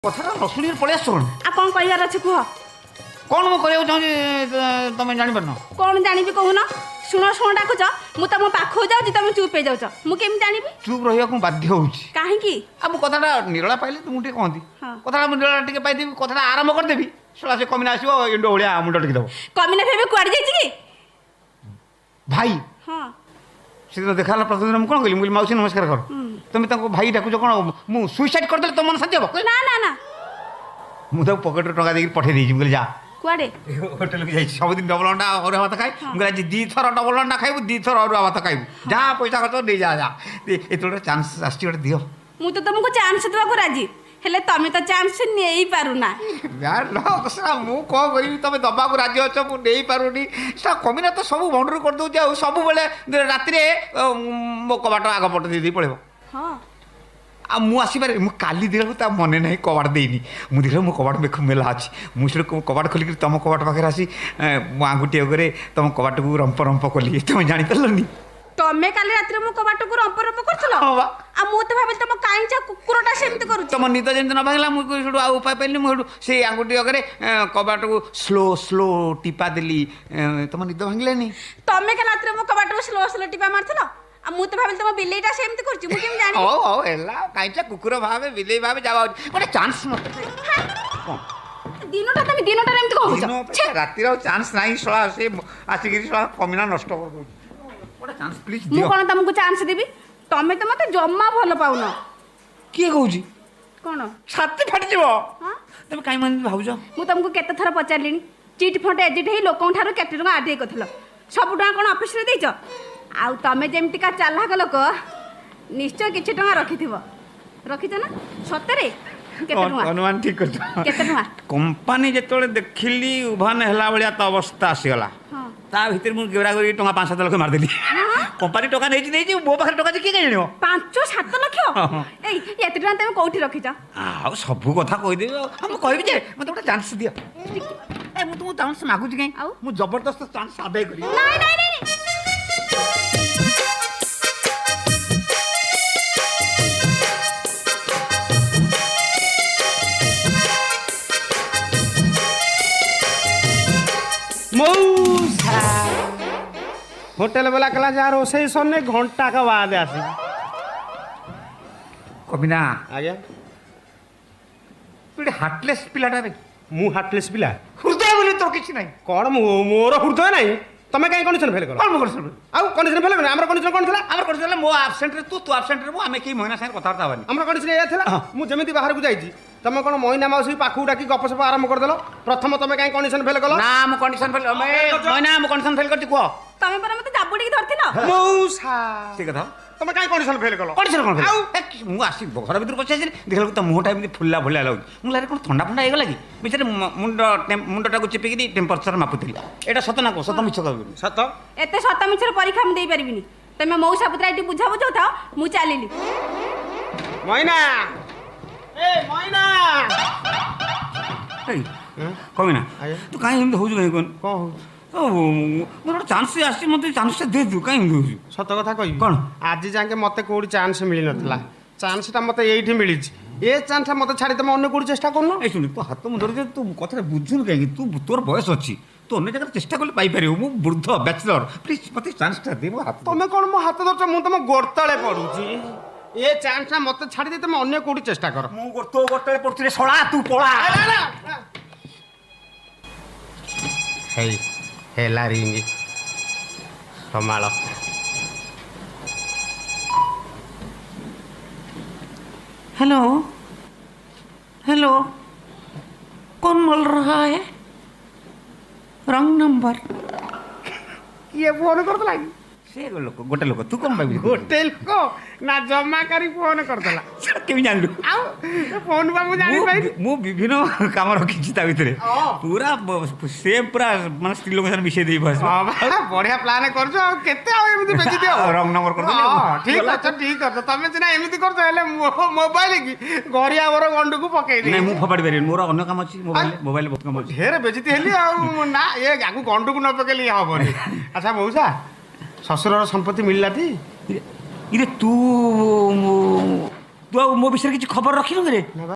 କଥାଟା ନ ଶୁଣିକି ପଳେଇ ଆସୁଛ କ'ଣ? ଆଉ କ'ଣ କହିବାର ଅଛି କୁହ। କ'ଣ ମୁଁ କହିବାକୁ ଚାହୁଁଛି ତମେ ଜାଣିପାରୁନ? କ'ଣ ଜାଣିବି କହୁନ? ଶୁଣ ଶୁଣ ଡାକୁଛ, ମୁଁ ତମ ପାଖକୁ ଯାଉଛି, ତମେ ଚୁପ୍ ହେଇଯାଉଛ, ମୁଁ କେମିତି ଜାଣିବି? ଚୁପ୍ ରହିବାକୁ ମୁଁ ବାଧ୍ୟ ହେଉଛି। କାହିଁକି? ଆଉ ମୁଁ କଥାଟା ନିରଳା ପାଇଲେ ତୁମକୁ ଟିକେ କହନ୍ତି। କଥାଟା ମୁଁ ନିରଳା ଟିକେ ପାଇଦେବି, କଥାଟା ଆରମ୍ଭ କରିଦେବି, ଶଳା ସେ କମିନା ଆସିବ, ଇଣ୍ଡୋ ଭଳିଆ ମୁଣ୍ଡ ଟେକି ଦେବ। କମିନା ଫେବେ କୁଆଡ଼େ ଯାଇଛି କି? ଭାଇ। ହଁ। ସେଦିନ ଦେଖା ହେଲା ପ୍ରଥମ ଦିନ, ମୁଁ କ'ଣ କହିଲି? ମୁଁ କହିଲି, ମାଉସୀ ନମସ୍କାର କର। ତମେ ତାଙ୍କୁ ଭାଇ ଡାକୁଛ କ'ଣ? ମୁଁ ସୁଇସାଇଡ୍ କରିଦେଲେ ତମ ମନ ଶାନ୍ତି ହେବ? ନା ନା ନା। ମୁଁ ତାକୁ ପକେଟରୁ ଟଙ୍କା ଦେଇକି ପଠେଇ ଦେଇଛି। ମୁଁ କହିଲି ଯା। କୁଆଡ଼େ? ହୋଟେଲକୁ ଯାଇଛି। ସବୁଦିନ ଡବଲ ଅଣ୍ଡା ଅରୁଆ ଭାତ ଖାଏ। ମୁଁ କହିଲି ଆଜି 2 ଥର ଡବଲ ଅଣ୍ଡା ଖାଇବୁ, 2 ଥର ଅରୁଆ ଭାତ ଖାଇବୁ, ଯାହା ପଇସା ଖର୍ଚ୍ଚ ନେଇ ଯା ଯା। ଏତେ ଗୋଟେ ଚାନ୍ସ ଆସିଛି, ଗୋଟେ ଦିଅ। ମୁଁ ତ ତମକୁ ଚାନ୍ସ ଦେବାକୁ ରାଜି, ହେଲେ ତମେ ତ ଚାନ୍ସ ନେଇପାରୁନା। ସେଟା ମୁଁ କ'ଣ କରିବି? ତମେ ଦବାକୁ ରାଜି ଅଛ, ମୁଁ ନେଇପାରୁନି। ସେଟା କମିନା ତ ସବୁ ଭଣ୍ଡୁରୁ କରିଦେଉଛି। ଆଉ ସବୁବେଳେ ରାତିରେ ମୋ କବାଟ ଆଗ ପଟ ଦେଇ ଦେଇ ପଳେଇବ। ଆଉ ମୁଁ ଆସିପାରେ। ମୁଁ କାଲି ଦେଖିଲାକୁ ତା ମନେ ନାହିଁ, କବାଟ ଦେଇନି। ମୁଁ ଦେଖିଲା ମୋ କବାଟ ମେଖ ମେଲା ଅଛି। ମୁଁ ସେଠୁ କବାଟ ଖୋଲିକି ତମ କବାଟ ପାଖରେ ଆସି ମୋ ଆଙ୍ଗୁଠି ଅଗରେ ତମ କବାଟକୁ ରମ୍ପ ରମ୍ପ କଲି, ତମେ ଜାଣିପାରିଲନି? ତମେ କାଲି ରାତିରେ ମୋ କବାଟକୁ ରମ୍ପ ରମ୍ପ କରୁଥିଲ? ହଁ ବା। ଆଉ ମୁଁ ତ ଭାବିଲି ତମ କାଇଁଚା କୁକୁରଟା ସେମିତି କରୁଛି। ତମ ନିଦ ଯେମିତି ନ ଭାଙ୍ଗିଲା, ମୁଁ ସେଠୁ ଆଉ ଉପାୟ ପାଇଲିନି। ମୁଁ ସେଠୁ ସେଇ ଆଙ୍ଗୁଠି ଅଗରେ କବାଟକୁ ସ୍ଲୋ ସ୍ଲୋ ଟିପା ଦେଲି, ତମ ନିଦ ଭାଙ୍ଗିଲାନି? ତମେ କାଲି ରାତିରେ ମୋ କବାଟକୁ ସ୍ଲୋ ସ୍ଲୋ ଟିପା ମାରୁଥିଲ, ଆଉ ମୁଁ ତ ଭାବିଲି ତମ ବିଲେଇଟା ସେମିତି କରୁଛି। ମୁଁ କେମିତି ଜାଣିବି? ହଉ ହଉ ହେଲା, କାଇଁଚା କୁକୁର ଭାବେ, ବିଲେଇ ଭାବେ, ଯାହା ଭାବୁଛି, ଗୋଟେ ଚାନ୍ସ ମତେ କ'ଣ? ଦିନଟା ତମେ ଦିନଟାରେ ଏମିତି କହୁଛ। ଦିନ ଅପେକ୍ଷା ରାତିରେ ଆଉ ଚାନ୍ସ ନାହିଁ। ଶଳା ସେ ଆସିକିରି ଶଳା କମିନା ନଷ୍ଟ କରିଦେଉଛି। ଗୋଟେ ଚାନ୍ସ ପ୍ଲିଜ୍ ମୁଁ ଦିଅ। କ'ଣ ତମକୁ ଚାନ୍ସ ଦେବି? ତମେ ତ ମତେ ଜମା ଭଲ ପାଉନ। କିଏ କହୁଛି? କ'ଣ? ଛାତି ଫାଟିଯିବ। ହଁ? ତମେ କାଇଁ ମାନେ ଭାବୁଛ? ମୁଁ ତମକୁ କେତେ ଥର ପଚାରିଲିଣି, ଚିଟ୍ ଫଣ୍ଡ ଏଜେଣ୍ଟ ହେଇ ଲୋକଙ୍କ ଠାରୁ କେତେ ଟଙ୍କା ଆଦାୟ କରିଥିଲ? ସବୁ ଟଙ୍କା କ'ଣ ଅଫିସରେ ଦେଇଛ? ଆଉ ତମେ ଯେମିତିକା ଚାଲାକ ଲୋକ, ନିଶ୍ଚୟ କିଛି ଟଙ୍କା ରଖିଥିବ। ରଖିଛ ନା? ସତରେ କେତେ ଟଙ୍କା? ଅନୁମାନ ଠିକ କରିଛ। କେତେ ଟଙ୍କା? କମ୍ପାନୀ ଯେତେବେଳେ ଦେଖିଲି ଉଭାନ ହେଲା ଭଳିଆ ତ ଅବସ୍ଥା ଆସିଗଲା, ତା ଭିତରେ ମୁଁ ଗେରା କରିକି ଟଙ୍କା 5-7 ଲକ୍ଷ ମାରିଦେଲି। କମ୍ପାନୀ ଟଙ୍କା ନେଇଛି ନେଇଛି, ମୋ ପାଖରେ ଟଙ୍କା ଅଛି, କିଏ କାଇଁ ଜାଣିବ? 5-7 ଲକ୍ଷ? ହଁ। ଏଇ, ଏତେ ଟଙ୍କା ତମେ କୋଉଠି ରଖିଛ? ଆଉ ସବୁ କଥା କହିଦେବି। ଆଉ ମୁଁ କହିବି ଯେ ମତେ ଗୋଟେ ଚାନ୍ସ ଦିଅ। ଏ ମୁଁ ତୁମକୁ ଚାନ୍ସ ମାଗୁଛି କାଇଁ? ଆଉ? ମୁଁ ଜବରଦସ୍ତ ଚାନ୍ସ ଆଦାୟ କରିବି। ନାଇଁ ନାଇଁ ନାଇଁ ନାଇଁ। ମଉସା, ହୋଟେଲ ବାଲା କହିଲା ଯାହା ରୋଷେଇ ସରିନେ, ଘଣ୍ଟାକ ବାଦ ଆସିବି। କବିନା। ଆଜ୍ଞା। ତୁ ଗୋଟେ ହାର୍ଟଲେସ୍ ପିଲାଟା ରେ। ମୁଁ ହାର୍ଟଲେସ୍ ପିଲା? ହୃଦୟ ବୋଲି ତୋର କିଛି ନାହିଁ। କ'ଣ ମୁଁ ମୋର ହୃଦୟ ନାହିଁ? ତମେ କାହିଁ କଣ୍ଡିସନ ଫେଲ୍ କଲ? କ'ଣ ମୁଁ କରୁଛୁ? ଆଉ କଣ୍ଡିସନ ଫେଲ୍ କଲ? ଆମର କଣ୍ଡିସନ କ'ଣ ଥିଲା? ଆମର କଣ ଥିଲା? ମୋ ଆବସେଣ୍ଟରେ ତୁ, ତୁ ଆବସେଣ୍ଟରେ ମୁଁ, ଆମେ କେହି ମହିନା ସାଙ୍ଗରେ କଥାବାର୍ତ୍ତା ହେବାନି। ଆମର କଣ୍ଡିସନ ଏଇଆ ଥିଲା? ମୁଁ ଯେମିତି ବାହାରକୁ ଯାଇଛି, ତମେ କ'ଣ ମଇନା ମାଉସୀ ପାଖକୁ ଡାକି ଗପସପ ଆରମ୍ଭ କରିଦେଲ। ପ୍ରଥମ ତମେ କାହିଁ କଣ୍ଡିସନ ଫେଲ୍ କଲ? ନା, ମୁଁ କଣ୍ଡିସନ ଫେଲ୍, ମଇନା, ମୁଁ କଣ୍ଡିସନ ଫେଲ୍ କରିଛି କୁହ। ତମେ ପରା ମତେ ଜାବୁଡ଼ିକି ଧରିଥିଲ। ମଉସା। ସେ କଥା। ତମେ କାହିଁ କଣ୍ଡିସନ ଫେଲ୍ କଲ? କଣ୍ଡିସନ କ'ଣ ଫେଲ୍? ଆଉ? ମୁଁ ଆସି ଘର ଭିତରକୁ ପଶି ଆସିଲି, ଦେଖିଲା ବେଳକୁ ତା ମୁହଁଟା ଏମିତି ଫୁଲା ଭଳିଆ ଲାଗୁଛି। ମୁଁ କହିଲି, ଆରେ କ'ଣ ଥଣ୍ଡା ଫଣ୍ଡା ହେଇଗଲା କି? ବିଚାରେ ମୁଣ୍ଡଟାକୁ ଚିପିକିରି ଟେମ୍ପରେଚର ମାପୁଥିଲି। ଏଇଟା ସତ ନା କୁହ? ସତ, ମିଛ କହିବିନି। ସତ। ଏତେ ସତ ମିଛର ପରୀକ୍ଷା ମୁଁ ଦେଇପାରିବିନି। ତମେ ମଉସା ପୁତୁରା ଏଠି ବୁଝା ବୁଝାଉଥାଅ, ମୁଁ ଚାଲିଲି। ମଇନା, ଏ ମଇନା। ଏଇ କବିନା। ଆଜ୍ଞା। ତୁ କାହିଁ ଏମିତି ହଉଛୁ, କାହିଁ କହନି? କ'ଣ ହଉଛି? ମୋର ଗୋଟେ ଚାନ୍ସ ଆସିଛି, ମୋତେ ଚାନ୍ସଟା ଦେ। ତୁ କାହିଁ ଏମିତି ହଉଛୁ? ସତ କଥା କହିବି? କ'ଣ? ଆଜି ଯାକେ ମତେ କୋଉଠି ଚାନ୍ସ ମିଳିନଥିଲା, ଚାନ୍ସଟା ମତେ ଏଇଠି ମିଳିଛି। ଏ ଚାନ୍ସଟା ମତେ ଛାଡ଼ି ତମେ ଅନ୍ୟ କୋଉଠି ଚେଷ୍ଟା କରୁନ। ଏ ଶୁଣି, ତୋ ହାତ ମୁଁ ଧରୁଛି, ତୁ କଥାଟା ବୁଝୁନୁ କାହିଁକି? ତୁ ତୋର ବୟସ ଅଛି, ତୁ ଅନ୍ୟ ଜାଗାରେ ଚେଷ୍ଟା କଲେ ପାଇପାରିବୁ। ମୁଁ ବୃଦ୍ଧ ବ୍ୟାଚଲର, ପ୍ଲିଜ୍ ମୋତେ ଚାନ୍ସଟା ଦେ, ମୋ ହାତ ତମେ କ'ଣ ମୋ ହାତ ଧରୁଛ? ମୁଁ ତମ ଗୋଡ଼ ତଳେ ପଡୁଛି, ଏ ଚାନ୍ସଟା ମତେ ଛାଡ଼ି ଦେଇ ତମେ ଅନ୍ୟ କୋଉଠି ଚେଷ୍ଟା କର। ମୁଁ ତୋ ଗୋଡ଼ ତଳେ ପଡୁଛି ରେ ଶଳା, ତୁ ପଳା। ହେଇ, ହେଲା ରିଙ୍ଗ, ସମାଳ। हेलो हेलो, कौन बोल रहा है? रंग नंबर। କିଏ ଫୋନ କରୁଥିଲା କି? ସେ ଲୋକ ଗୋଟେ ଲୋକ, ତୁ କ'ଣ ଭାବିବୁ? ଗୋଟେ ଲୋକ ନା ଜମାକାରୀ ଫୋନ କରିଦେଲା। କେମିତି ଜାଣିଲୁ? ଆଉ ଫୋନ ବା ମୁଁ ଜାଣିପାରିଲି। ମୁଁ ବିଭିନ୍ନ କାମ ରଖିଛି ତା ଭିତରେ। ପୁରା ସେ ପୁରା ମାନେ ସ୍ତ୍ରୀ ଲୋକ ସାଙ୍ଗରେ ମିଶେଇ ଦେଇ ବସ। ହଁ ବା, ବଢିଆ ପ୍ଲାନ୍ କରୁଛ। ଆଉ କେତେ ଆଉ ଏମିତି ବେଜିତି ହବ? ରଙ୍ଗ ନମ୍ବର କରିଦେଲି ଆଉ। ହଁ, ଠିକ ଗଲା। ଅଛ, ଠିକ ଅଛ। ତମେ ସିନା ଏମିତି କରୁଛ, ହେଲେ ମୋବାଇଲ କି ଗରିଆ ବର ଗଣ୍ଡୁକୁ ପକେଇ ନାଇଁ, ମୁଁ ଫୋପାଡ଼ି ପାରିବିନି, ମୋର ଅନ୍ୟ କାମ ଅଛି। ମୋବାଇଲ ମୋବାଇଲ ବହୁତ କାମ ଅଛି। ଢେର ବେଜିତି ହେଲି ଆଉ। ନା, ଏ ଆକୁ ଗଣ୍ଡୁକୁ ନ ପକେଇଲେ ଇଏ ହବନି। ଆଚ୍ଛା ମଉସା, ଶ୍ୱଶୁରର ସମ୍ପତ୍ତି ମିଳିଲା ଟି? ଇରେ, ତୁ ତୁ ଆଉ ମୋ ବିଷୟରେ କିଛି ଖବର ରଖିନୁ କିରେ? ନା ବା।